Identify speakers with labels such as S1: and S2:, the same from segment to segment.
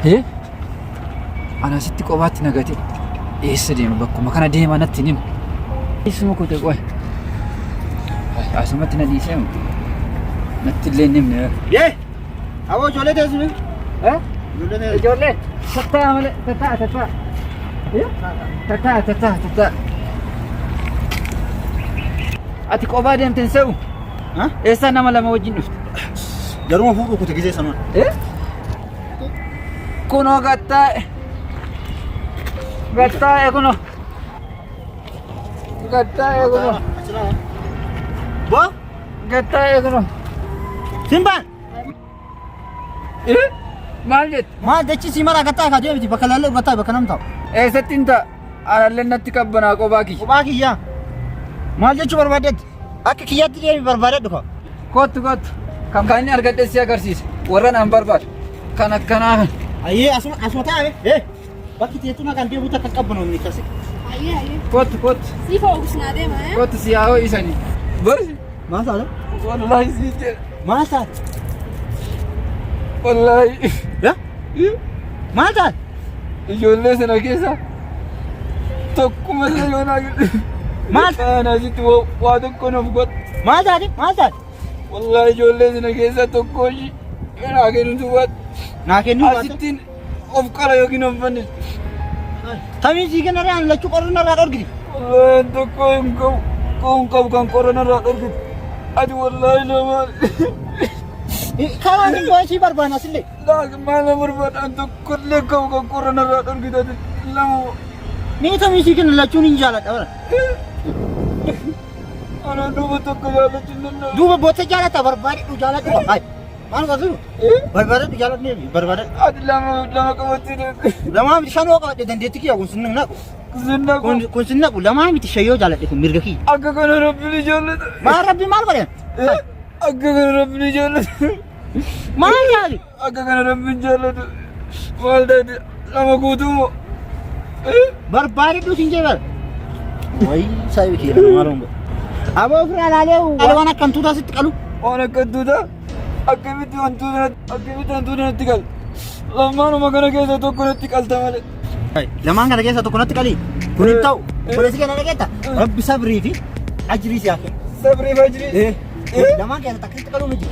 S1: Eh? Ana asitti qobaatti na gate. Eessa deema bakkuma kana deema natti hin himu. Eessuma kute qoy. Asumatti na dhiisee mu. Natti illee hin himne.
S2: Yee! Aboo ijoollee teessumi.
S1: Eh?
S2: Ijoollee teessumi.
S1: Ijoollee tattaa malee tattaa tattaa. Eh? Tattaa tattaa tattaa. Ati qophaa deemte hin se'u.
S2: Ha?
S1: Eessaa nama lama wajjin dhufte?
S2: Garuma fuudhu kute gisee sanuma.
S1: Eh? Kunoo gattaa'e. Gattaa'e kunoo. Gattaa'e kunoo.
S2: Boo!
S1: Gattaa'e kunoo.
S2: Simbaan!
S1: Eh? Maal jette?
S2: Maal dachi si maraa gattaa kaa deemti bakka laallee gattaa bakka nam ta'u.
S1: Eessatti hin ta'a? Anallee natti qabbanaa qophaa kiyya.
S2: Kophaa kiyyaa. Maal jechuu barbaaddetti? Akka kiyyaatti deemi barbaadadhu kaa.
S1: Kottu kottu. Kan kan inni argadhe si agarsiisa. Warra naan barbaadu. Kan akkanaa kan.
S2: Ayyee asuma asuma taa'e. Eh! Bakki teessuma kan deemu takka qabbanu inni akkasi.
S3: Ayyee ayyee.
S1: Kottu kottu.
S3: Siif hoogus naa deema eh.
S1: Kottu si haa ho'isanii. Barsi.
S2: Maal taate?
S1: Wallaahi si jedha.
S2: Maal taate?
S1: Wallaahi.
S2: Ya? Maal taate?
S1: Ijoollee sana keessa tokkuma illee yoo naa kennu.
S2: Maal?
S1: Ana asitti waa tokko naaf godha.
S2: Maal taate? Maal taate?
S1: Wallaahi ijoollee sana keessa tokko ishii yoo naa kennitu baate.
S2: Naa kennuu baate.
S1: Asittiin of qala yookiin of fannisa.
S2: Tamiin sii kenna raan lachuu qorra narraa dhorgiti.
S1: Wallaahi tokko hin qabu. Hin qabu kan qorra narraa dhorkitu. Ati wallaahi nama.
S2: Karaan hin baasii barbaana asillee.
S1: Laak maal na barbaadan tokko illee qabu kan qorra narraa dhorkitu ati lama.
S2: Ni tamii sii kenna lachuun hin jaaladha bara.
S1: Ana duuba tokko jaallachuu hin danda'u.
S2: Duuba bootta jaalata barbaadadhu jaaladhu. Hayi. Maal qabdu? Barbaadadhu jaaladhu barbaadadhu.
S1: Ati lama lama qabattee deemte.
S2: Lamaa miti shanoo qabadhe dandeettii kiyya kun sinna naqu.
S1: Sinna kun
S2: Kun sinna naqu lamaa miti shayyoo jaaladhe kun mirga kiyya.
S1: akka kana rabbiin jaallata.
S2: Maal rabbi maal godhe?
S1: Akka kana rabbiin jaallata.
S2: Maal yaali?
S1: Akka kana rabbiin jaallatu. Maal taate lama guutuu moo?
S2: Barbaadadhu siin jee bara. Wayi saayibi kiyya kana maal hongo. Aboo ofirraa ilaalee waan akkan tuutaa sitti qalu.
S1: Waan akka tuutaa akkamitti wantoota akkamitti wantoota natti qal. Lamaanuma kana keessa tokko natti qalta malee.
S2: Lamaan kana keessa tokko natti qali. Kun hin ta'u. Obboleessi keenya dhageetta. Rabbi sabrii fi ajrii si haa kennu.
S1: Sabrii fi ajrii.
S2: Lamaan keessa takka sitti qaluu miti.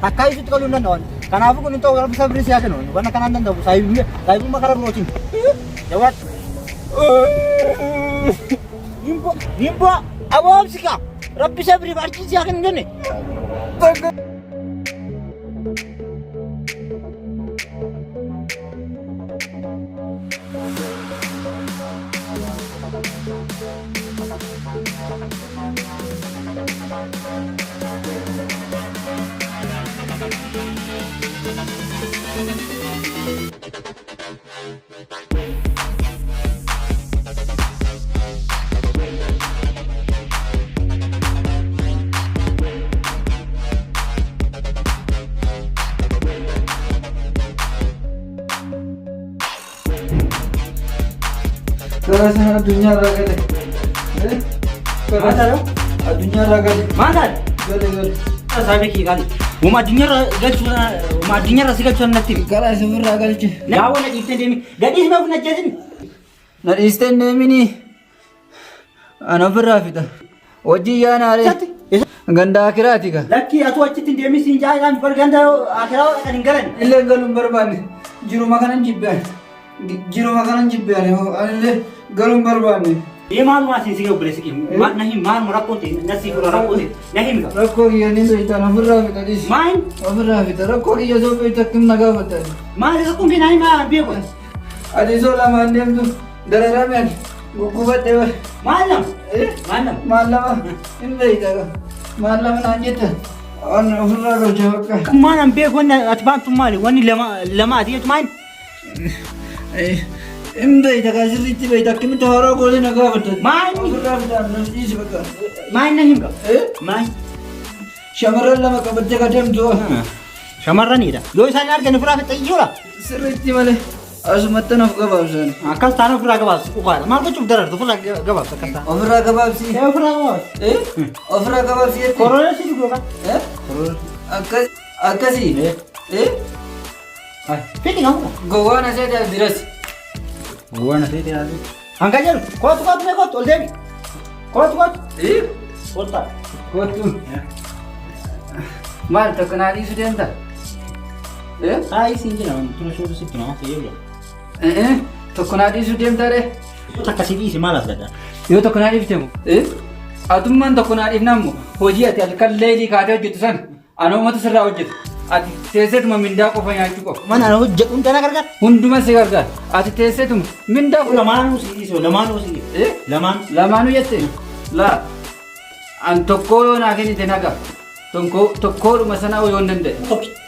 S2: Takkaa sitti qaluu hin danda'u. Kanaafuu kun hin ta'u rabbi sabrii si haa kennu. Wanna kanaan danda'u saayibummaa karaa birootiin. Jawaadhu. Nimbo nimbo aboomsi kaa. Rabbi sabrii fi ajrii si haa kennu jenne.
S1: Takka. Karaa sana addunyaa irraa gale.
S2: Maal taate?
S1: Addunyaa irraa gale.
S2: Maal taate?
S1: Gale gale.
S2: Saayibii kiyya qaali. Wama addunyaarra galchuu wama addunyaarra si galchuu natti himi.
S1: Karaa isa ofirraa galche.
S2: Gaawwa na dhiiftee deemi. Gadhiis maaf na ajjeesin.
S1: Na dhiistee hin deeminii. Ana ofirraa fixa. Hojii yaanaaree.
S2: Isatti.
S1: Ganda akiraati ka.
S2: Lakkii atuu achitti hin deemin siin jaa'idhaan barganda akiraa kan hin galan.
S1: Illee galuu hin barbaanne. Jiruma kanan jibbe ani. Jiruma kanan jibbe ani. Anillee galuu hin barbaanne.
S2: Mee maaluma siin si obboleessi kee maal na himi maaluma rakkoo ta'e na sii fura rakkoo ta'e na himi.
S1: Rakkoo kiyya ni beektan ofirraa fixa dhiisi.
S2: Maal
S1: Ofirraa fixa rakkoo kiyya osoo beektu akkim na gaafattan.
S2: maal rakkoon kee na himi maa beeku.
S1: Ati osoo lamaan deemtu dararame ani guggubadhe bare.
S2: Maal lama maal lama.
S1: Maal lama hin beekta maal lama naan jetta. Waan ofirraa galcha bakka.
S2: Maal an beeku wanni ati baantu maali wanni lama lama ati jettu maal.
S1: Hin beekta kaa sirriitti beekta akkamitti haaraa gootee na gaafatta.
S2: Maal?
S1: Ofirraa fixa na dhiisi bakka.
S2: Maal na himi. Maal.
S1: Shamarran lama qabattee ka deemtu.
S2: Shamarranidha. Yoo isaan argan ofirraa fixa jechuudha.
S1: Sirriitti malee asumatti naaf gabaabsan.
S2: Akkas taana ofirraa gabaabsi dhugaadha. Maal gochuuf darartu ofirraa gabaabsi akkas taana.
S1: Ofirraa gabaabsi.
S2: Ee ofirraa gabaabsi.
S1: Ofirraa gabaabsi jettee.
S2: Korona si dhugaa.
S1: Akkas akkasii.
S2: Fixi nama.
S1: Gowwaan asee diras.
S2: Gowwaan asee dhiyaate. Hanga jedhu kootu kootu mee kootu ol deemi. Kootu kootu. Kootu ta'a.
S1: Kottu. Maal tokko naa dhiisuu deemta?
S2: Taa'ii siin jedha tura shootu sitti nama ta'ee jira.
S1: Tokko naa dhiisuu deemta ree?
S2: Takka si dhiisi maal as gaddaa?
S1: Yoo tokko naa dhiifte moo? Atummaan tokko naa dhiifnaan moo hojii ati halkan leelii kaatee hojjettu sana anumatu sirraa hojjeta. Ati teesseetuma mindaa qofa nyaachuu qofa.
S2: Mana ana hojjedhu hunda na gargaara.
S1: Hunduma si gargaara. Ati teesseetuma mindaa qofa.
S2: Lamaanuu si dhiisi lamaanuu si dhiisi. Lamaan.
S1: Lamaanuu jette? Laa. An tokkoo yoo naa kennite naga. Tokkoodhuma sanaa yoo hin danda'e.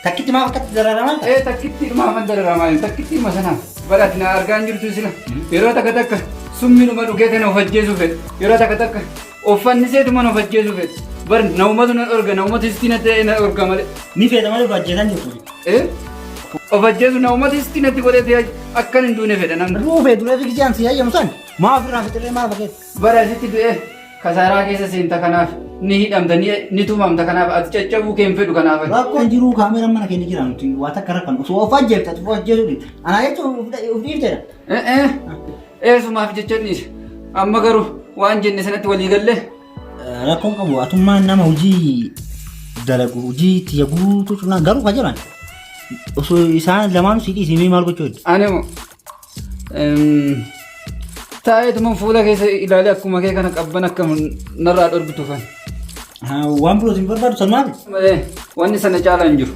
S2: Takkitti maaf akkatti dararamaa?
S1: Ee takkitti maafan dararamaa jiru takkitti dhuma sanaa. Bara ati na argaa hin jirtu sila. Yeroo takka takka summiidhuma dhugee tana of ajjeesuu fedhe. Yeroo takka takka of fanniseetuma of ajjeesuu fedhe. Bar naumatu na dhorga naumatu sitti na ta'e na dhorga malee.
S2: Ni feeta malee of ajjeesan jirtu.
S1: Ee of ajjeesu naumatu sitti natti godhee ta'e akkan hin duune fedha namni.
S2: Ruu fee duree fiigichaan si hayyamu san maa ofirraa fixirree maal fakkeessa?
S1: Bara asitti du'ee kasaaraa keessa seenta kanaaf ni hidhamta ni tumamta kanaaf ati caccabuu kee hin fedhu kanaaf.
S2: Rakkoon jiruu kaameeraan mana keenya jira nuti waa takka rakkan osoo of ajjeefte ati of ajjeesuu dhiifte. Anaa jechuun of dhiifteedha.
S1: Eesumaaf jecha dhiise. Amma garuu waan jenne sanatti walii gallee.
S2: Rakkoon qabu atummaan nama hojii dalagu hojii tiyya guutuu cunaa garuu ka jiran osoo isaan lamaanuu si dhiisee maal gochuu heddu.
S1: Ani moo taa'eetuma fuula keessa ilaalee akkuma kee kana qabban akka narraa dhorgitu kan.
S2: Waan biroo hin barbaadu sanumaaf.
S1: Wanni sana caalaa hin jiru.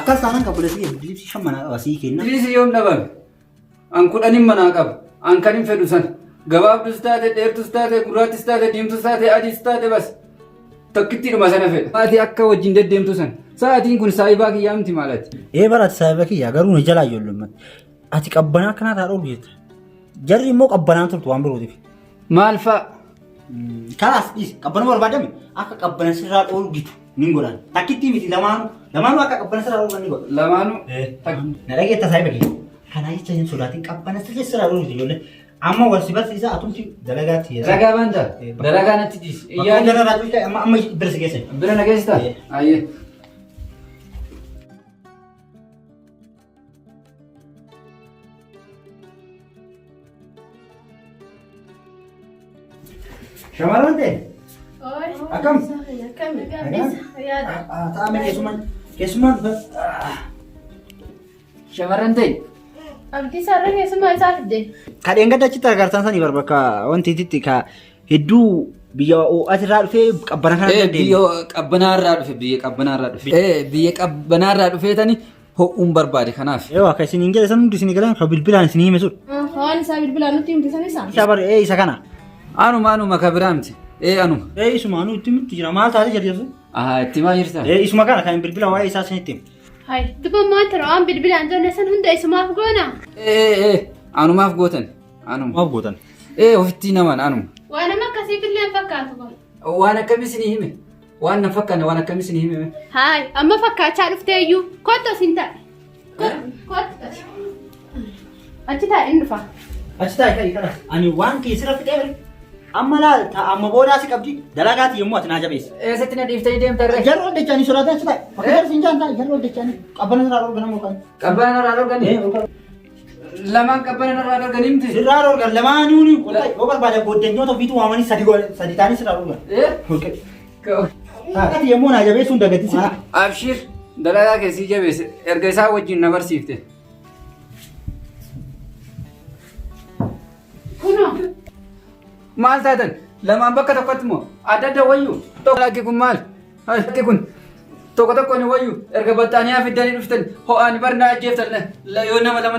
S2: Akkas taanaan qabbuleessi bilibsi shan manaa qaba sii kenna.
S1: Bilibsi yoom dhabame? An kudhanin manaa qaba. An kan hin fedhu sana. Gabaabdus taate, dheertus taate, gurraattis taate, diimtus taate, adiis taate bas. Tokkittiidhuma sana fedha. Ati akka wajjin deddeemtu sana. Sa'aatiin kun saayibaa kiyyaa miti maalati?
S2: Ee bara ati saayiba kiyyaa garuu ni jalaa ijoollummaatti. Ati qabbanaa akkanaa taa dhoorgu jetta. Jarri immoo qabbanaan turtu waan birootiif.
S1: Maal fa'a?
S2: Kalaas dhiisi qabbanuma barbaadame akka qabbana sirraa dhoorgitu nin godhan. Takkittii miti lamaanuu lamaanuu akka qabbana sirraa dhoorgan ni godha.
S1: Lamaanuu.
S2: Na dhageetta saayiba kiyya. Kanaa jecha hin sodaatin qabbana sirraa dhoorgitu ijoollee. Amma wal si barsiisa atumti dalagaatti yeesa.
S1: Ragaa baanta? Dalagaa natti dhiisi.
S2: Bakka hundarra raajuu amma amma bira si geessa.
S1: Bira na geessita? Ayyee.
S2: Shamarran ta'e akkam?
S3: Akkam? Yaada.
S2: Taa'ame keessummaan keessummaan dhufe.
S1: Shamarran ta'e.
S3: Abdii isaarra keessumaa isaa fidde.
S2: Kadheen gadda achitti agartan sanii bar bakka wanti itti ka hedduu biyya ho'atirraa dhufee qabbana kana
S1: Ee biyya qabbanaarraa dhufe biyya qabbanaarraa dhufe. Ee biyya qabbanaarraa dhufee tani ho'uun barbaade kanaaf.
S2: Yoo akka isin hin jedhe san hundi isin galan ka bilbilaan isin hime sun.
S3: Waan isaa bilbilaan nutti himte san isaa.
S2: Isa bar ee isa kana.
S1: Anuma anuma ka biraa miti. Ee anuma.
S2: Ee isuma anu itti miti jira maal taate jedhe.
S1: Ahaa itti maa jirta?
S2: Ee isuma kana kan bilbila waa'ee isaa isinitti hime.
S3: Hay, duba maal tara waan bilbilaan jenne san hunda isumaaf goona.
S1: Ee ee anumaaf gootan. Anuma.
S2: Maaf gootan?
S1: Ee ofitti naman anuma.
S3: Waan nama akkasiif illee hin fakkaatu kun.
S1: Waan akkamii isinii hime? Waan na fakkaanne waan akkamii isinii hime?
S3: Hay, amma fakkaachaa dhuftee iyyuu kottu asin taa'e. Kottu asi. Achi taa'e inni dhufa.
S2: Achi taa'e ka'i kana. Ani waan kee sirra fixee bari. Amma laal ta'a amma boodaa si qabdi dalagaati yommuu ati naa jabeessi.
S1: Eessatti na dhiiftanii deemta irra?
S2: Jarri ol dachanii sodaatan achi taa'e. Bakka jarri siin jaan taa'e jarri ol dachanii qabbana sirraa dhorgan amma kan.
S1: Qabbana narraa dhorganii? Lamaan qabbana narraa dhorganii miti?
S2: Sirraa dhorgan lamaanuu ni ol ka'i. Yoo barbaadan goddanyoota ofiitu waamanii sadi sadi ta'anii sirraa dhorgan.
S1: Ee?
S2: Ol ka'i. Ati yommuu naa jabeessuun dagatti si.
S1: Abshir dalagaa kee sii jabeesse erga isaa wajjin na barsiifte.
S3: Kunoo.
S1: Maal taatan lamaan bakka tokkotti moo adda adda wayyu tokko lakki kun maal lakki kun tokko tokko ni wayyu erga baxxaaniyaa fiddanii dhuftan ho'aan bar na ajjeeftan yoo nama lama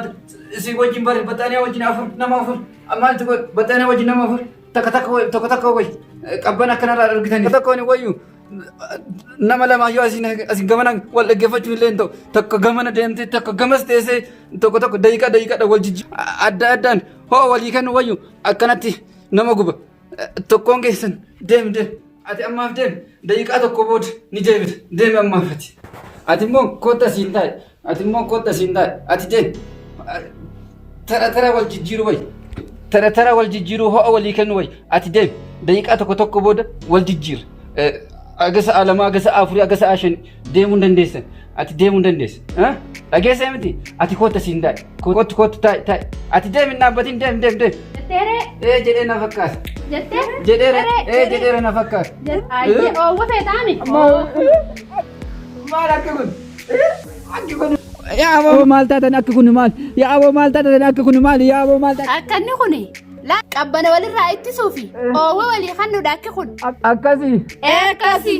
S1: si wajjin bar baxxaaniyaa wajjin afur nama afur maal tokko baxxaaniyaa wajjin nama afur takka takka tokko takka wayyu qabban akkanarraa argitanii tokko ni wayyu nama lama yoo asiin asiin gamana wal dhaggeeffachuu illee hin ta'u tokko gamana deemtee tokko gamas teessee tokko tokko daqiiqaa daqiiqaadha wal jijji adda addaan hoo walii kennu wayyu akkanatti nama guba tokkoon keessan deem deem ati ammaaf deem daqiiqaa tokko booda ni deebita deemi ammaaf ati ati immoo kootta asiin taa'e ati immoo kootta asiin taa'e ati deem tara tara wal jijjiiruu wayya tara tara wal jijjiiruu ho'a walii kennu wayya ati deem daqiiqaa tokko tokko booda wal jijjiira. Aga sa'a 2, aga sa'a 4, aga sa'a 5 deemuu hin dandeessan. Ati deemuu hin dandeessa. Dhageessee miti? Ati kootta siin taa'i. Kootti kootti taa'i taa'i. Ati deemi hin dhaabbatin deemi deemi deemi.
S3: Jetteeree?
S1: Ee jedhee na fakkaata.
S3: Jettee?
S1: Jedheera ee jedheera na fakkaata.
S3: Ayyee oowwa feetaami.
S1: Maal akka kun? Akki kun. Yaa aboo maal taatan akki kun maal? Yaa aboo maal taatan akki kun maal? Yaa aboo maal taatan?
S3: Akkanni kuni laa qabbana walirraa ittisuufi oowwa walii kannuudha akki kun.
S1: Akkasii.
S3: Ee akkasi.